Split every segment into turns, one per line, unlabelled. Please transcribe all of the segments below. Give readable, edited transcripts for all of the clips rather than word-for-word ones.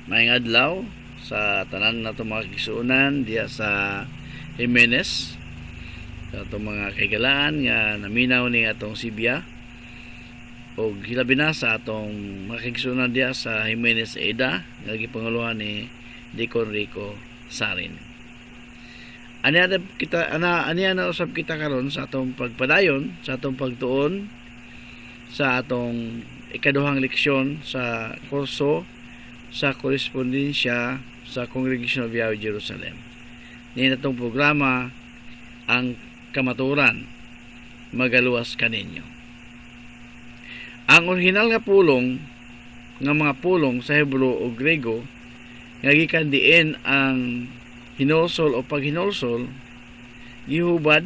Maayong adlaw sa tanan nato mga kaigsuonan diha sa Jimenez, sa atong mga kahigalaan nga naminaw ni atong Sibya, og hilabi na sa atong mga kaigsuonan diha sa Jimenez Eda nga gipanguluhan ni Deacon Rico Sarin. Aniya na kita ana, aniya na usab kita karon sa atong pagpadayon sa atong pagtuon sa atong ikaduhang leksyon sa kurso sa korespondensya sa Congregation of Yahweh Jerusalem. Ni atong programa, Ang Kamatuoran Magaluwas Kaninyo. Ang orihinal nga pulong nga mga pulong sa Hebrew o Grego nga gikan diin ang hinulsol o paghinulsol, gihubad,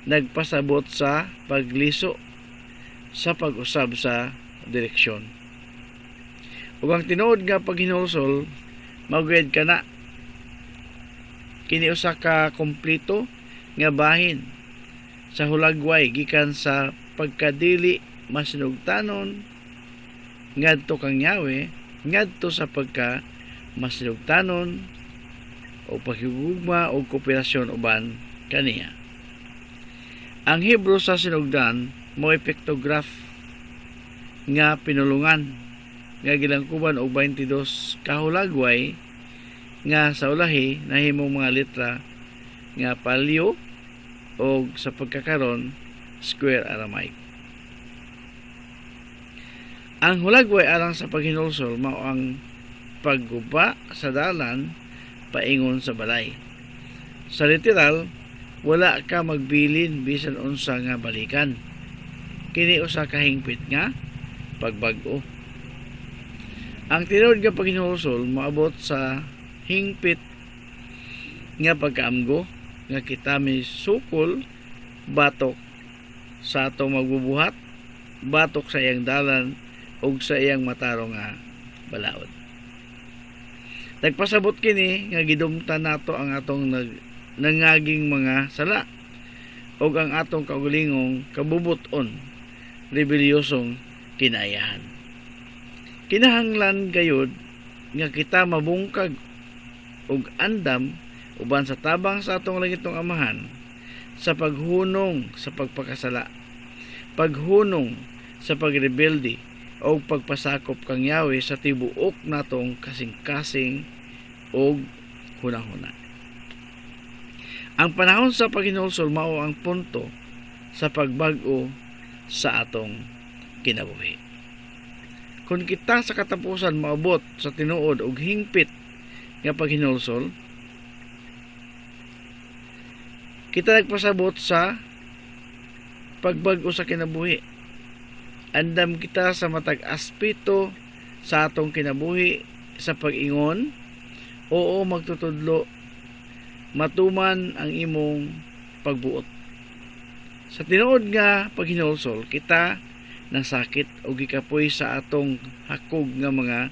nagpasabot sa pagliso sa pag-usab sa direksyon. Ug ang tinuod nga paghinulsol maguyad kana kini usa ka kompleto nga bahin sa hulagway gikan sa pagkadili masinugtanon ngadto kang Yahweh ngadto sa pagka masinugtanon o paghigugma o kooperasyon uban kaniya. Ang Hebrew sa sinugdan mo pictograph nga pinulungan nga gilangkuban og 22 kahulagway nga sa ulahi nahimong mga letra nga paleo o sa pagkakaron Square Aramaic. Ang hulagway alang sa paghinulsol mao ang pagguba sa dalan paingon sa balay. Sa literal, wala ka magbilin bisan unsa nga balikan. Kini usa ka hingpit nga pagbag-o. Ang tinuod nga paghinulsol moabot sa hingpit nga pagkaamgo nga kita misukol batok sa atong magbubuhat, batok sa iyang dalan ug sa iyang matarong nga balaod. Nagpasabot kini nga gidumtan nato ang atong nangaging mga sala ug ang atong kaugalingong kabubuton, rebelyosong kinaayahan. Kinahanglan gayud nga kita mabungkag og andam uban sa tabang sa atong langitnong Amahan sa paghunong sa pagpakasala, paghunong sa pagrebelde o pagpasakop kang Yahweh sa tibuok natong kasing-kasing og hunahuna. Ang panahon sa paghinulsol mao ang punto sa pagbag-o sa atong kinabuhi. Kung kita sa katapusan maabot sa tinuod og hingpit nga paghinulsol, kita nagpasabot sa pagbag-o sa kinabuhi. Andam kita sa matag aspeto sa atong kinabuhi sa pag-ingon, "Oo, magtutudlo, matuman ang imong pagbuot." Sa tinuod nga paghinulsol, kita nasakit o gikapoy sa atong hakog nga mga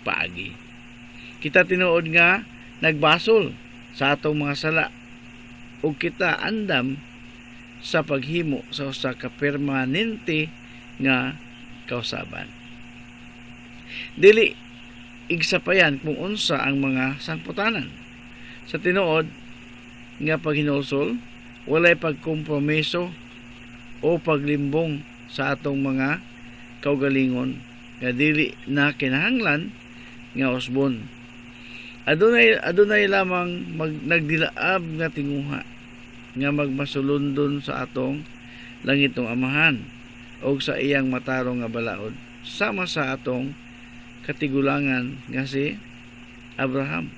paagi. Kita tinuod nga nagbasol sa atong mga sala ug kita andam sa paghimo sa usa ka permanente nga kausaban. Dili igsapayan kung unsa ang mga sangputanan. Sa tinuod nga paghinulsol, walay pagkompromiso o paglimbong sa atong mga kaugalingon nga dili na kinahanglan nga usbon. Adunay lamang nagdilaab nga tinguha nga magmasulundon sa atong langitnong Amahan og sa iyang matarong nga balaod sama sa atong katigulangan nga si Abraham.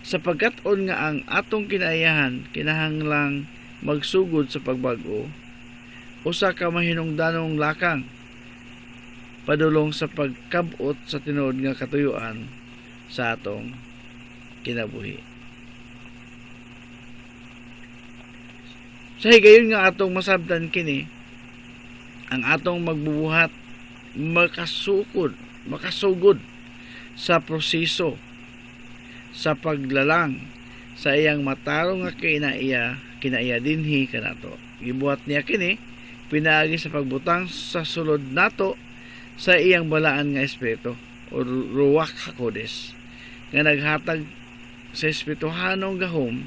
Sa pagkat-on nga ang atong kinaayahan kinahanglang magsugod sa pagbag-o, usa ka mahinungdanong lakang padulong sa pagkab-ot sa tinuod nga katuyuan sa atong kinabuhi. Sa higayon nga atong masabtan kini, ang atong magbubuhat makasugod sa proseso sa paglalang sa iyang matarong nga kinaiya dinhi kanato. Gibuhat niya kini pinaagi sa pagbutang sa sulod nato sa iyang balaan nga espiritu o Ruach HaKodesh nga naghatag sa espirituhanong gahom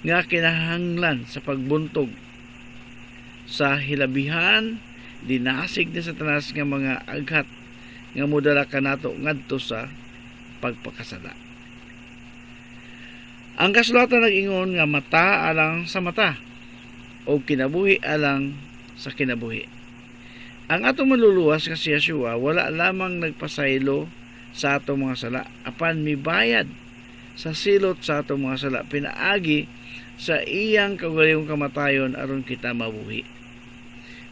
nga kinahanglan sa pagbuntog sa hilabihan dinasig ni Satanas nga mga aghat nga modala kanato ngadto sa pagpakasala. Ang kasulatan nag-ingon nga mata alang sa mata o kinabuhi alang sa kinabuhi. Ang atong Manluluwas nga si Yeshua wala lamang nagpasaylo sa atong mga sala, apan mibayad sa silot sa atong mga sala pinaagi sa iyang kaugalingong kamatayon aron kita mabuhi.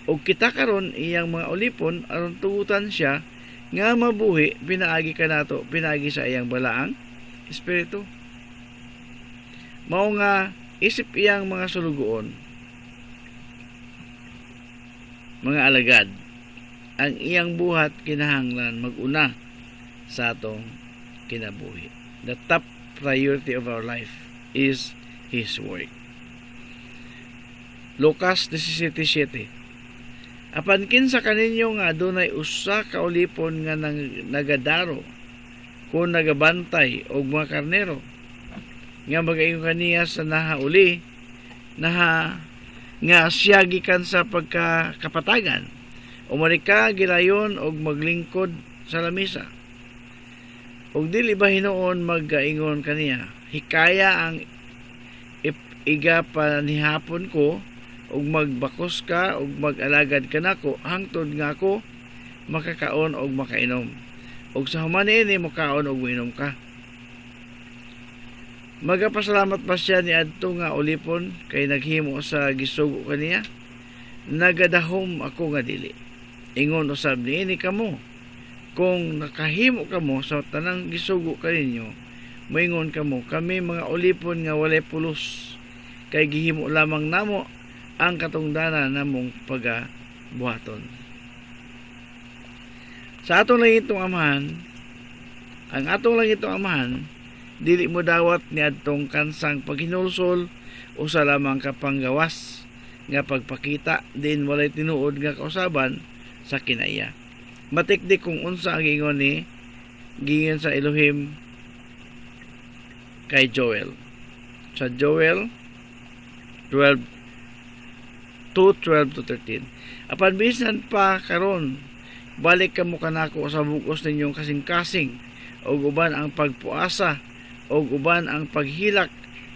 Og kita karon iyang mga ulipon aron tugutan siya nga mabuhi pinaagi kanato, pinaagi sa iyang Balaang Espiritu. Mao nga isip iyang mga sulugoon, mga alagad, ang iyang buhat kinahanglan maguna sa atong kinabuhi. The top priority of our life is His work. Lucas 17:7. Apan kinsa kaninyo nga adunay usa ka ulipon nga nagadaro kon nagabantay og mga karnero, nga magaingon kaniya sa nahauli naha nga siya gikan sa pagkakapatagan, "Umali ka gilayon og maglingkod sa lamisa"? Ug dili ba hinuon magaingon kaniya, "Hikaya ang iga panihapon ko ug magbakos ka ug mag-alagad kanako hangtod nga ako makakaon og makainom, ug sa human niini mokaon ug moinom ka"? Magapasalamat ba siya niadto nga ulipon kay naghimo sa gisugo kaniya? Nagadahom ako nga dili. Ingon usab niini kamo, kung nakahimo kamo sa tanang gisugo kaninyo, moingon kamo, "Kami mga ulipon nga walay pulos, kay gihimo lamang namo ang katungdanan namong pagabuhaton." Sa atong langitong Amahan, ang atong langitong Amahan dili mo dawat niadtong kansang paghinulsol, usa lamang ka panggawas nga pagpakita din walay tinuod nga kausaban sa kinaiya. Matikdik kung unsa ang ingon ni giingon sa Elohim kay Joel. Sa Joel 12 2:12 to 13. "Apan bisan pa karon, balik kamo kanako sa bug-os ninyong kasing-kasing ug uban ang pagpuasa ug uban ang paghilak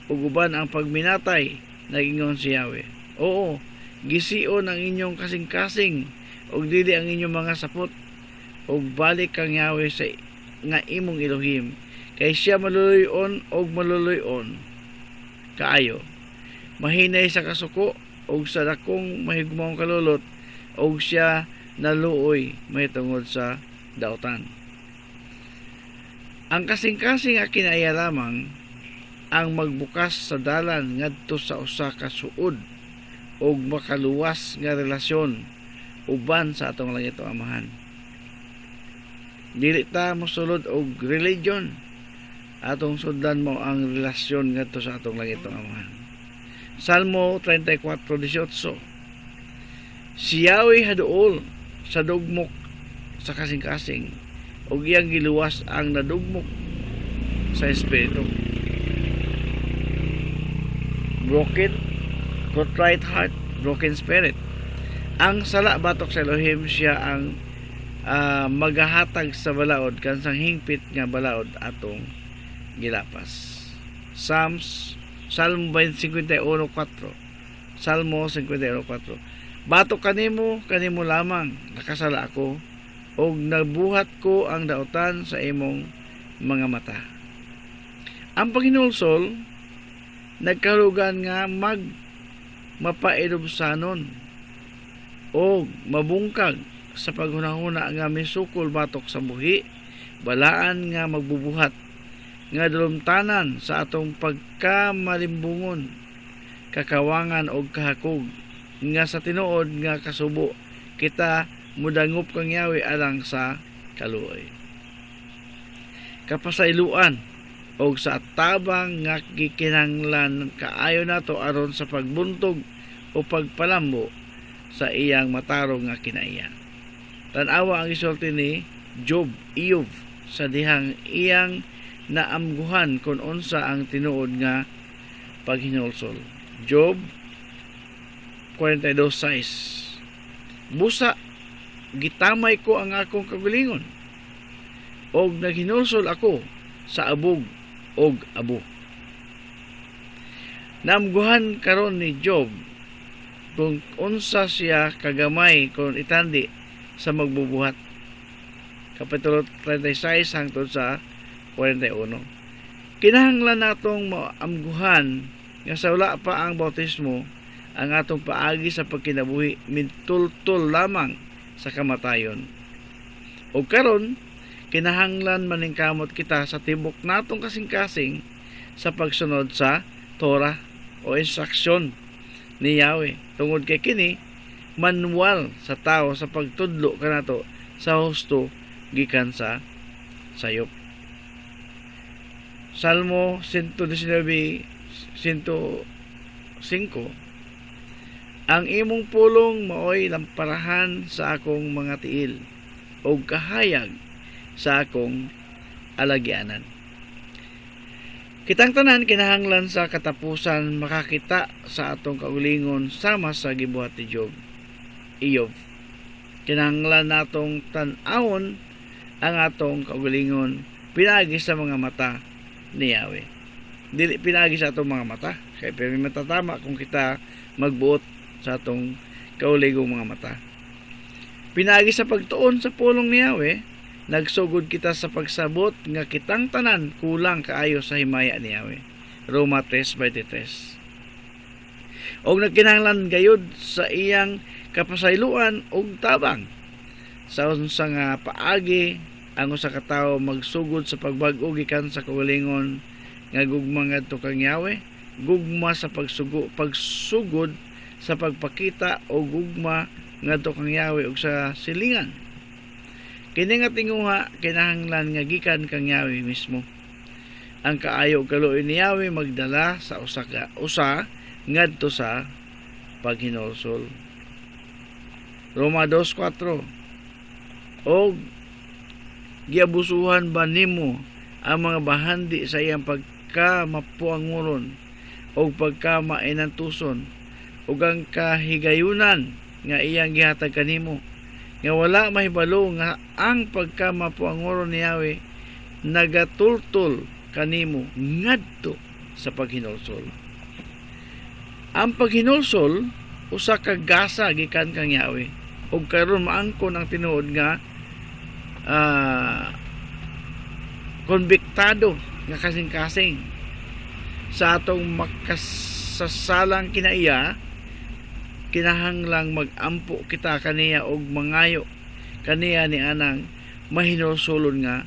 ug uban ang pagminatay, nagingon si Yahweh. Oo, gision ang inyong kasing-kasing ug dili ang inyong mga sapot, ug balik kang Yahweh sa nga imong Elohim, kay siya maluluyon og maluluyon kaayo, mahinay sa kasuko ug sa dakong mahigugmaong kalulot, ug siya naluoy mahitungod sa dautan." Ang kasing-kasing nga kinaiya lamang ang magbukas sa dalan ngadto sa usa ka suod ug makaluwas nga relasyon uban sa atong langitong Amahan. Dili ta mosulod og religion. Atong sudlan mo ang relasyon ngadto sa atong langitong Amahan. Salmo 34:18. Si Yahweh haduol sa dugmok sa kasing-kasing ug iyang giluwas ang nadugmok sa espiritu. Broken, contrite heart, broken spirit. Ang sala batok sa Elohim, siya ang magahatag sa balaod kansang hingpit nga balaod atong gilapas. Psalms Salmo 51:4. Salmo 51:4. "Batok kanimo, kanimo lamang, nakasala ako ug nabuhat ko ang dautan sa imong mga mata." Ang paghinulsol nagkahulugan nga mag mapainubsanon o mabungkag sa paghunahuna nga misukol batok sa buhi, balaan nga magbubuhat nga dalumtanan sa atong pagkamalimbungon, kakawangan og kahakog nga sa tinuod nga kasubo kita mudangop kang Yahweh alang sa kaluoy, kapasayloan og sa tabang nga gikinahanglan kaayo nato aron sa pagbuntog o pagpalambo sa iyang matarong nga kinaiya. Tan-awa ang isulti ni Job, Iyob, sa dihang iyang naamguhan kung unsa ang tinuod nga paghinulsol. Job 42:6. Busa gitamay ko ang akong kaugalingon og naghinulsol ako sa abog og abo. Naamguhan karon ni Job kung unsa siya kagamay kung itandi sa magbubuhat. Kapitulo 36 hangtod sa 41. Kinahanglan natong maamguhan nga sa wala pa ang bautismo, ang atong paagi sa pagkinabuhi mitultol lamang sa kamatayon. O karon, kinahanglan maningkamot kita sa tibok natong kasing-kasing sa pagsunod sa Torah o instruksyon ni Yahweh. Tungod kay kini manual sa tao sa pagtudlo kanato sa husto gikan sa sayop. Salmo 119, 105. Ang imong pulong maoy lamparahan sa akong mga tiil ug kahayag sa akong alagyanan. Kitang tanan kinahanglan sa katapusan makakita sa atong kaugalingon sama sa gibuhat ni Job. Iyob. Kinahanglan natong tan-awon ang atong kaugalingon pinaagi sa mga mata ni Yahweh. Dili pinaagi sa atong mga mata kay pero matatama kung kita magbuot sa atong kaugalingong mga mata. Pinaagi sa pagtuon sa pulong ni Yahweh, nagsugod kita sa pagsabot nga kitang tanan kulang kaayo sa himaya ni Yahweh. Roma 3:23. Og nagkinahanglan gayud sa iyang kapasayloan ug tabang. Sa unsa nga paagi ang usa ka tawo magsugod sa pagbag-o gikan sa kaugalingon nga gugma ngadto kang Yahweh, gugma sa pagsugod sa pagpakita o gugma ngadto kang Yahweh ug sa silingan. Kini nga tinguha kinahanglan nga gikan kang Yahweh mismo. Ang kaayo ug kaluoy ni Yahweh magdala sa usa ngadto sa paghinulsol. Roma 2:4. Og giabusuhan ba nimo ang mga bahandi sa iyang pagkamapuanguron o pagkamainantuson ug ang kahigayunan nga iyang gihatag kanimo, nga wala mahibalo nga ang pagkamapuanguron ni Yahweh nagatultol kanimo ngadto sa paghinulsol? Ang paghinulsol usa ka gasa gikan kang Yahweh ug karon maangkon ang tinuod nga konbiktado nga kasing-kasing sa atong makasasalang kinaiya. Kinahanglang magampo kita kaniya og mangayo kaniya ni anang mahinulsulon nga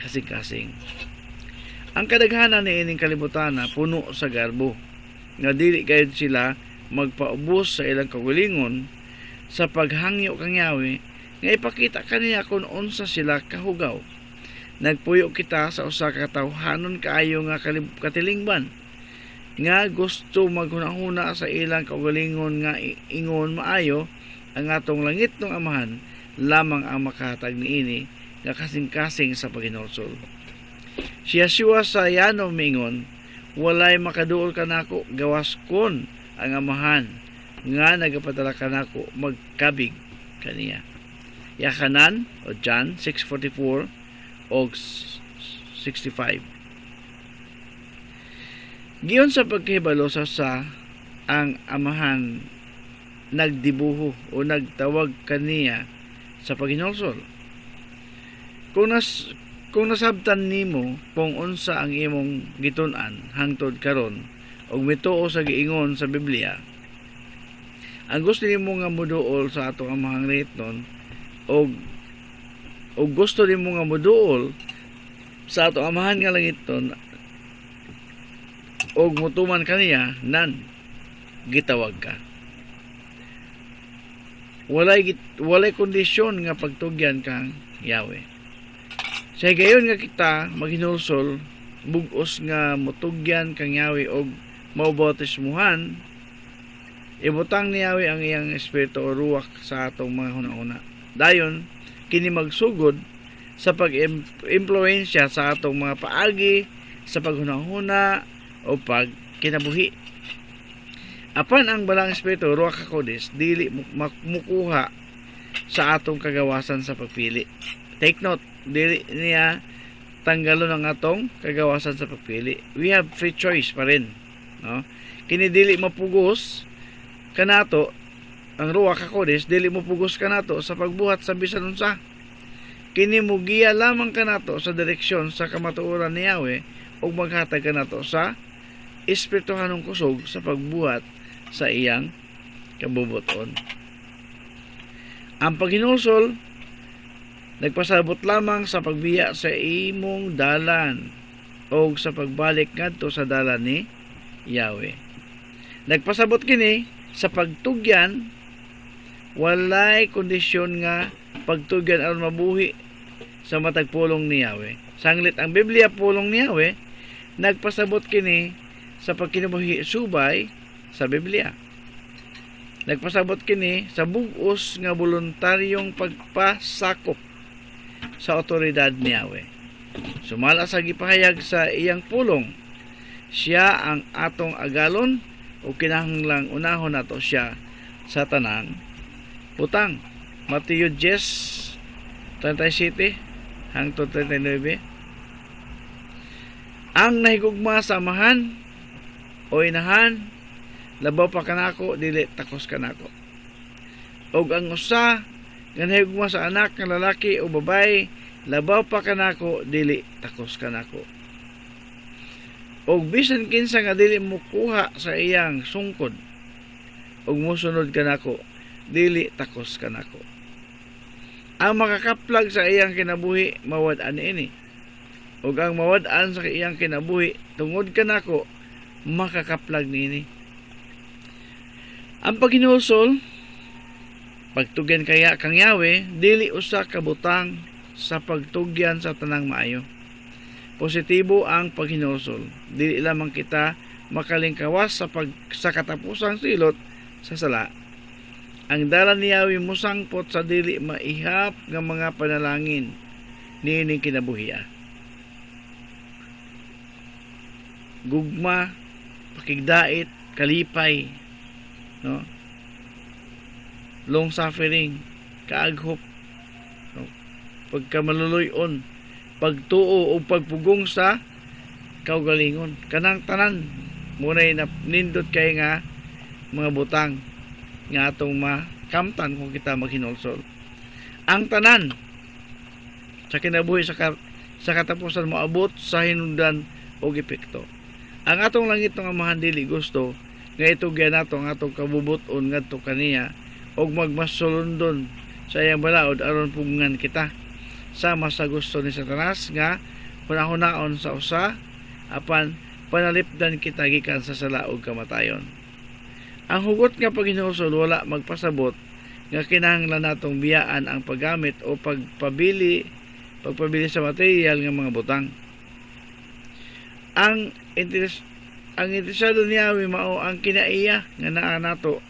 kasing-kasing. Ang kadaghanan ni ining kalibutan puno sa garbo nga dili gayud sila magpaubos sa ilang kaugalingon sa paghangyo kang Yahweh nga ipakita kaniya kung unsa sila kahugaw. Nagpuyo kita sa usa ka tawhanon kaayo nga katilingban nga gusto maghunahuna sa ilang kaugalingon nga ingon maayo. Ang atong langitnong Amahan lamang ang makahatag niini nga kasing-kasing sa paghinulsol. Si Yeshua sa yano miingon, "Walay makaduol kanako gawas kon ang Amahan nga nagapadala kanako magkabig kaniya." Yakanan o John 6:44 o 65. Giyon sa pagkahibalo sa ang Amahan nagdibuho o nagtawag kaniya sa paghinulsol. Kung nasabtan nimo kung unsa ang imong gitun-an hangtod karon ug mituo sa giingon sa Biblia, ang gusto nimo nga moduol sa atong Amahang langitnon og gusto nimo nga moduol sa atong Amahan nga langitnon og mutuman kaniya, nan gitawag ka. Walay kondisyon nga pagtugyan kang Yahweh. Sa higayon nga kita maghinulsol, bug-os nga mutugyan kang Yahweh og maubautismuhan, ibutang ni Yahweh ang iyang espiritu o ruwak sa atong mga hunahuna. Dayon kini magsugod sa pag-impluwensya sa atong mga paagi sa paghunahuna o pagkinabuhi. Apan ang Balaang Espiritu, Ruach HaKodesh, dili mukuha sa atong kagawasan sa pagpili. Take note, dili niya tanggalon ang atong kagawasan sa pagpili. We have free choice pa rin. No? Kini dili mapugos kanato, ang Ruach HaKodesh dili mopugos kanato sa pagbuhat sa bisan unsa. Kini mugiya lamang kanato sa direksyon sa kamatuoran ni Yahweh ug maghatag kanato sa espirituhanong kusog sa pagbuhat sa iyang kabubuton. Ang paghinulsol nagpasabot lamang sa pagbiya sa imong dalan o sa pagbalik ngadto sa dalan ni Yahweh. Nagpasabot kini sa pagtugyan, walay kondisyon nga pagtugyan aron mabuhi sa matag pulong ni Yahweh. Sanglit ang Biblia pulong ni Yahweh, nagpasabot kini sa pagkinabuhi subay sa Biblia. Nagpasabot kini sa bug-os nga voluntaryong pagpasakop sa otoridad ni Yahweh. Sumala sa gipahayag sa iyang pulong, siya ang atong agalon o kinahanglang unahon nato siya sa tanang butang. Mateo 10:37 hangtod 39. Ang nahigugma sa amahan o inahan labaw pa kanako, dili takos kanako. Og ang usa nga nahigugma sa anak nga lalaki o babaye labaw pa kanako, dili takos kanako. Og bisan kinsa nga dili mukuha sa iyang sungkod ug mosunod kanako, dili takos kanako. Ang makakaplag sa iyang kinabuhi mawad-an ini. Ug ang mawad-an sa iyang kinabuhi tungod kanako makakaplag niini. Ang paghinulsol, pagtugyan kaya kang Yahweh, dili usa ka butang sa pagtugyan sa tanang maayo. Positibo ang paghinulsol. Dili lamang kita makalingkawas sa katapusang silot sa sala. Ang dalan ni Yahweh mosangpot sa dili maihap nga mga panalangin niining kinabuhia. Gugma, pakigdait, kalipay, no? Long suffering, kaaghop, no? Pagkamaluluy-on, pagtuo o pagpugong sa kaugalingon. Kanang tanan munay na nindot kay nga mga butang nga atong makamtan kung kita maghinulsol. Ang tanan sa kinabuhi sa katapusan moabot sa hinungdan og epekto. Ang atong langit nga Amahan dili gusto nga itugyan nato ang atong kabubuton ngadto kaniya og magmasulondon sa iyang balaod aron pugngan kita sama sa gusto ni Satanas nga hunahunaon sa usa, apan panalipdan kita gikan sa sala ug kamatayon. Ang hugot nga paghinulsol wala magpasabot nga kinahanglan natong biyaan ang paggamit o pagpabili sa material nga mga butang. Ang interesado ni Yahweh mao ang kinaiya nga naa nato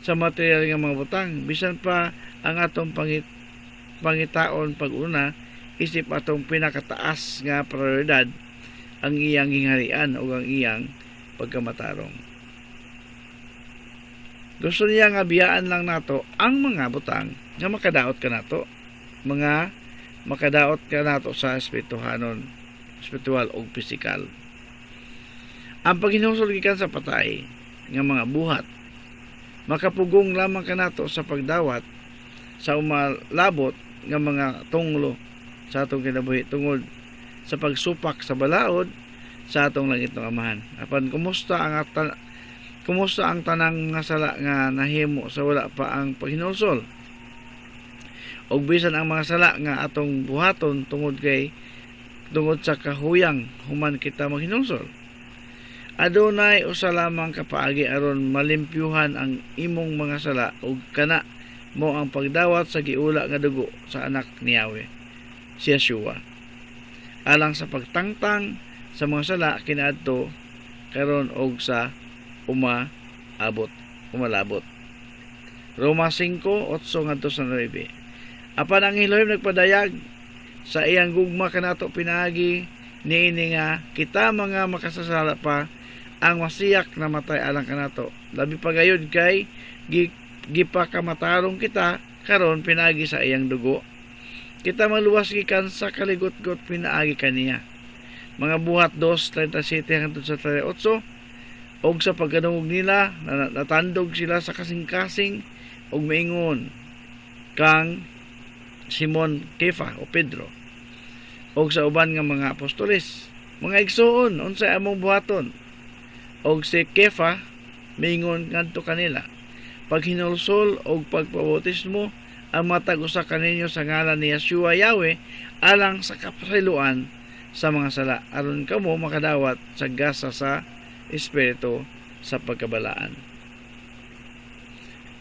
sa material nga mga butang, bisan pa ang atong pangitaon pag-una isip atong pinakataas nga prioridad ang iyang gingharian o ang iyang pagkamatarong. Gusto niya nga biyaan lang nato ang mga butang nga makadaot kanato, mga makadaot kanato sa espirituhanon, espiritual o pisikal. Ang paghinulsol gikan sa patay nga mga buhat makapugong lamang kanato sa pagdawat sa umalabot nga mga tunglo sa atong kinabuhi tungod sa pagsupak sa balaod sa atong langit ng Amahan. Apan kumusta ang tanang mga sala nga nahimo sa wala pa ang paghinulsol? Og bisan ang mga sala nga atong buhaton tungod sa kahuyang human kita maghinulsol? Adunay usa lamang ka paagi aron malimpyuhan ang imong mga sala, ug kana mao ang pagdawat sa giula nga dugo sa anak ni Yahweh, si Yeshua, alang sa pagtangtang sa mga sala kinaadto, karon og sa umaabot umalabot. Roma 5:8 ngadto sa 9. Apan ang Elohim nagpadayag Sa iyang gugma kanato pinaagi niini nga kita mga makasasala pa, ang Masiyak namatay alang kanato. Labi pa gayud kay gipakamatarong kita karon pinaagi sa iyang dugo, kita maluwas gikan sa kaligutgot pinaagi kaniya. Mga Buhat 2:37 hangtod sa 38. Og sa pagkadungog nila, natandog sila sa kasing-kasing og miingon kang Simon Kefa o Pedro og sa uban nga mga apostoles, "Mga igsuon, unsay among buhaton?" Og si Kefa miingon ngadto kanila, "Paghinulsol og pagpabautismo ang matag usa kaninyo sa ngalan ni Yeshua Yahweh alang sa kapasayloan sa mga sala, aron kamo makadawat sa gasa sa Espiritu sa pagkabalaan."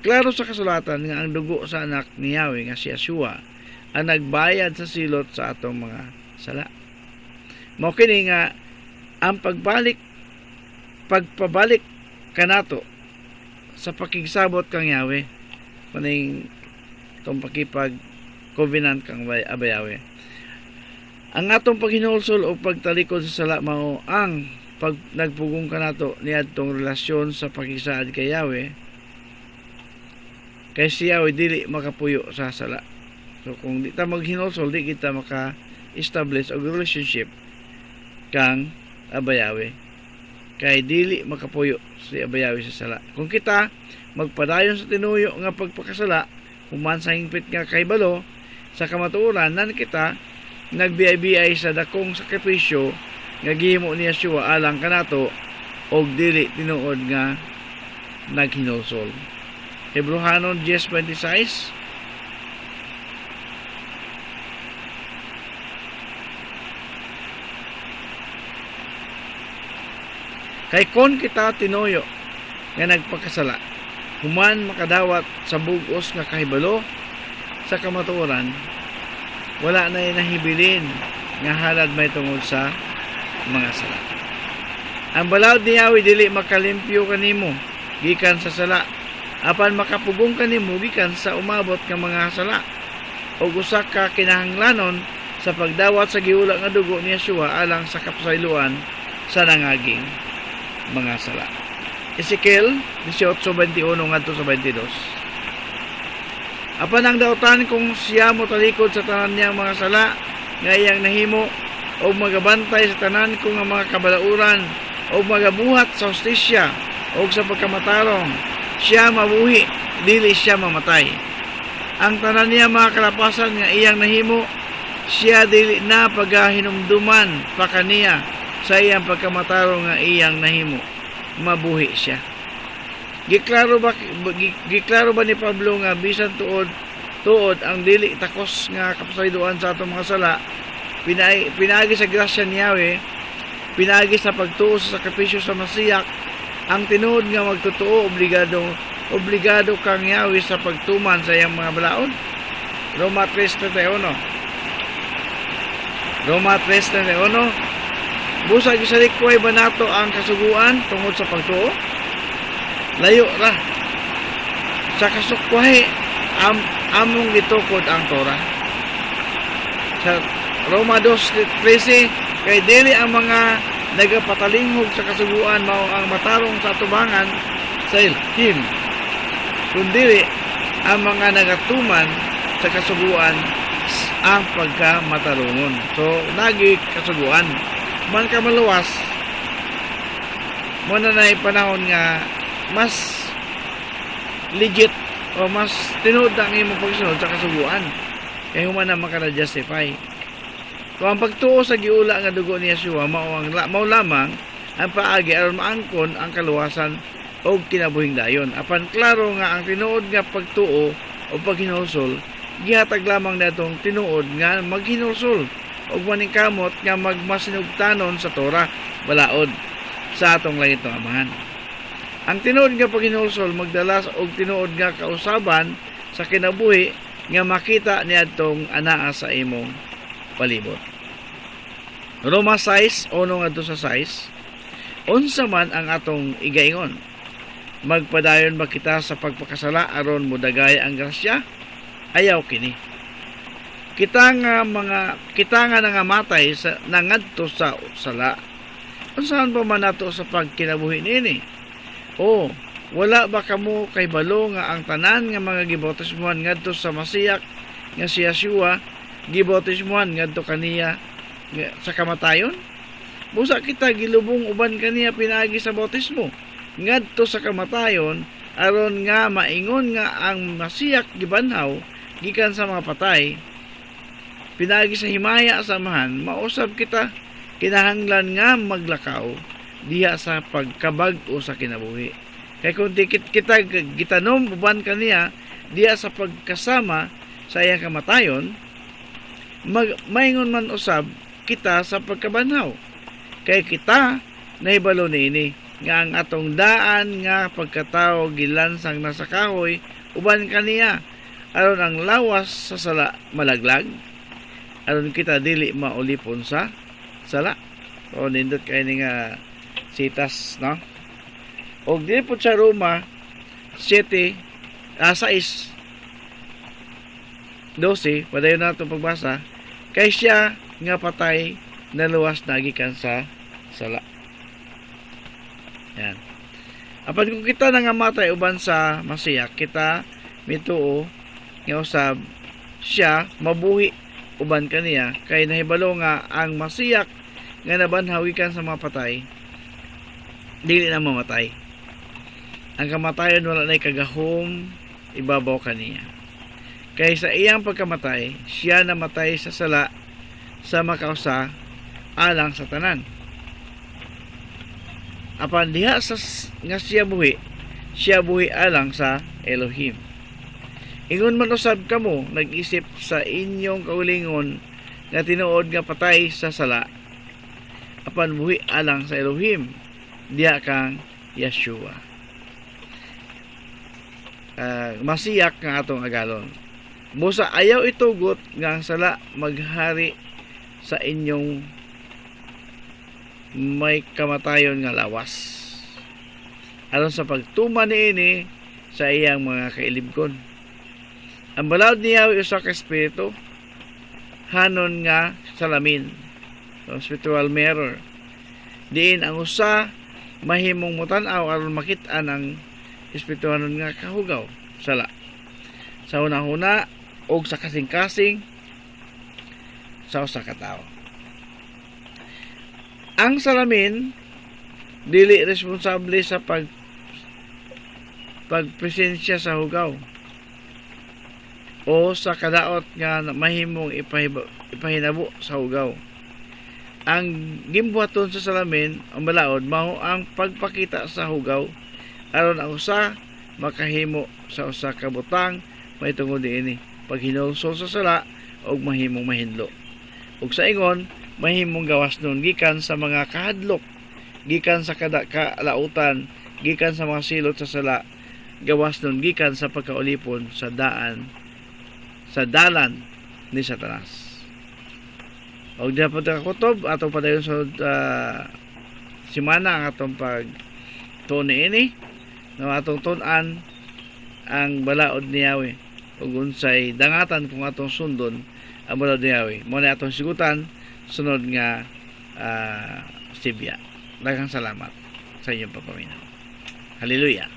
Klaro sa kasulatan nga ang dugo sa anak ni Yahweh nga si Yeshua ang nagbayad sa silot sa atong mga sala. Mao kini nga ang pagpabalik kanato sa pakigsabot kang Yahweh, maning itong pakipag covenant kang Abayawe. Ang atong paghinulsol o pagtalikod sa sala mao ang pag nagpugong kanato niadtong relasyon sa pakisaad kay Yahweh, kay si Yahweh dili makapuyo sa sala. So kung di ta maghinulsol, di kita maka-establish og relationship kang Abayawe, kay dili makapuyo si Abayawe sa sala. Kung kita magpadayon sa tinuyo nga pagpakasala human sa hingpit nga kahibalo sa kamatuoran, nan kita nagbiay-biay sa dakong sakripisyo nga gihimo ni Yeshua alang kanato og dili tinuod nga naghinulsol. Hebreohanon 10:26. Kay kon kita tinuyo nga nagpakasala human makadawat sa bug-os nga kahibalo sa kamatuoran, wala na nahibilin nga halad may tungod sa mga sala. Ang balaod ni Yahweh dili makalimpyo kanimo gikan sa sala, apan makapugong kanimo gikan sa umabot nga mga sala ug usa ka kinahanglanon sa pagdawat sa giula nga dugo ni Yeshua alang sa kapasayloan sa nangaging mga sala. Ezekiel 18:21 ngadto sa 22. Apan ang dautan, kung siya motalikod sa tanan niyang mga sala nga iyang nahimo o magabantay sa tanan ko nga mga kabalauran o magabuhat sa hustisya o sa pagkamatarong, siya mabuhi, dili siya mamatay. Ang tanan niya mga kalapasan nga iyang nahimo, siya dili na pagahinumduman pa kaniya sa iyang pagkamatarong nga iyang nahimo, mabuhi siya. Giklaro ba ni Pablo nga bisan tuod tuod ang dili takos nga kapasayloan sa atong mga sala pinaagi sa grasya ni Yahweh, pinaagi sa pagtuo sa sakripisyo sa Masiyak, ang tinuod nga magtotoo obligado obligado kang Yahweh sa pagtuman sa iyang mga balaod? Roma 3:31. Roma 3:31. Busa gisalikway ba nato ang kasuguan tungod sa pagtuo? Layo ra. Sa kasukwahi among gitukod ang Torah. Sa Roma 2:13, kay dili ang mga nagapatalinghog sa kasuguan mao ang matarong sa atubangan sa ilhim, kundi ang mga nagatuman sa kasuguan ang pagkamatarongon. So, nagi kasuguan. Man ka maluwas, mo na panahon nga mas legit o mas tinuod ang imong pagsunod sa kasuguan. Kay human na makana-justify. Kung ang pagtuo sa giula nga dugo ni Yeshua mao lamang ang paagi aron maangkon ang kaluwasan og kinabuhing dayon. Apan klaro nga ang tinuod nga pagtuo o paghinulsol gihatag lamang natong tinuod nga maghinulsol og maningkamot nga magmasinugtanon sa Torah, balaod sa atong langit ng Amahan. Ang tinuod nga paghinulsol magdala og tinuod nga kausaban sa kinabuhi nga makita niadtong anaa sa imong palibot. Roma 6:1 ngadto sa 6. Unsa man ang atong igaingon? Magpadayon ba kita sa pagpakasala aron modagay ang grasya? Ayaw kini. Kita nga mga kita nga nangamatay sa nangadto sa sala, unsaon pa man nato sa pagkinabuhi niini? O wala ba kamo kahibalo nga ang tanan nga mga gibautismuhan ngadto sa Masiyak nga si Yeshua gibautismuhan ngadto kaniya sa kamatayon? Busa kita gilubong uban kaniya pinaagi sa bautismo ngadto sa kamatayon, aron nga maingon nga ang Masiyak gibanhaw gikan sa mga patay pinaagi sa himaya sa Amahan, mausab kita kinahanglan nga maglakaw diha sa pagkabag-o sa kinabuhi. Kay kung di kita gitanom uban kaniya diha sa pagkasama sa iyang kamatayon, maingon man usab kita sa pagkabanhaw. Kay kita nahibalo niini nga ang atong daan nga pagkatao gilansang na sa kahoy uban kaniya, aron ang lawas sa sala malaglag, aron kita dili maulipon sa sala. O nindot kay ni nga sitas, no? Og dili po sa Roma 7, 6 12, padayon na itong pagbasa: kay siya nga patay naluwas na gikan sa sala. Yan. Apan kung kita nangamatay uban sa Masiyak, kita mituo nga usab siya mabuhi uban kaniya, kay nahibalo nga ang Masiyak nga nabanhaw gikan sa mga patay dili na mamatay. Ang kamatayon wala na'y kagahom ibabaw kaniya. Kay sa iyang pagkamatay, siya namatay sa sala sa makausa alang sa tanan. Apan diha sa nga siya buhi, siya buhi alang sa Elohim. Ingon man usab kamo nag-isip sa inyong kaugalingon nga tinuod nga patay sa sala, apan buhi alang sa Elohim diha kang Yeshua. Masiyak nga atong agalon. Busa ayaw itugot nga ang sala maghari sa inyong may kamatayon nga lawas, aron sa pagtuman niini sa iyang mga kailibgon. Ang balaod ni Yahweh usa ka espiritu hanon nga salamin, o spiritual mirror, diin ang usa mahimong motan-aw aron makit-an ang espirituhanon nga kahugaw sala sa hunahuna og sa kasing-kasing sa usa ka tawo. Ang salamin dili responsable sa pagpresensya sa hugaw o sa kadaot nga mahimong ipahinabo sa hugaw. Ang gimbuhaton sa salamin, ang balaod, mao ang pagpakita sa hugaw aron ang usa makahimo sa usa ka butang mahitungod niini, paghinulsol sa sala og mahimong mahinlo. Ug sa ingon, mahimong gawas nun gikan sa mga kahadlok, gikan sa kada kalautan, gikan sa mga silot sa sala, gawas nun gikan sa pagkaulipon sa daan sa dalan ni Satanas. Og di pa kutob atong padayon sa simana ang atong pag tuon niini nga atong tun-an ang balaod ni Yahweh ug unsay dangatan kung atong sundon ang balaod ni Yahweh. Mao na atong sigutan sunod nga sibya. Daghang salamat sa inyong pagpaminaw. Hallelujah.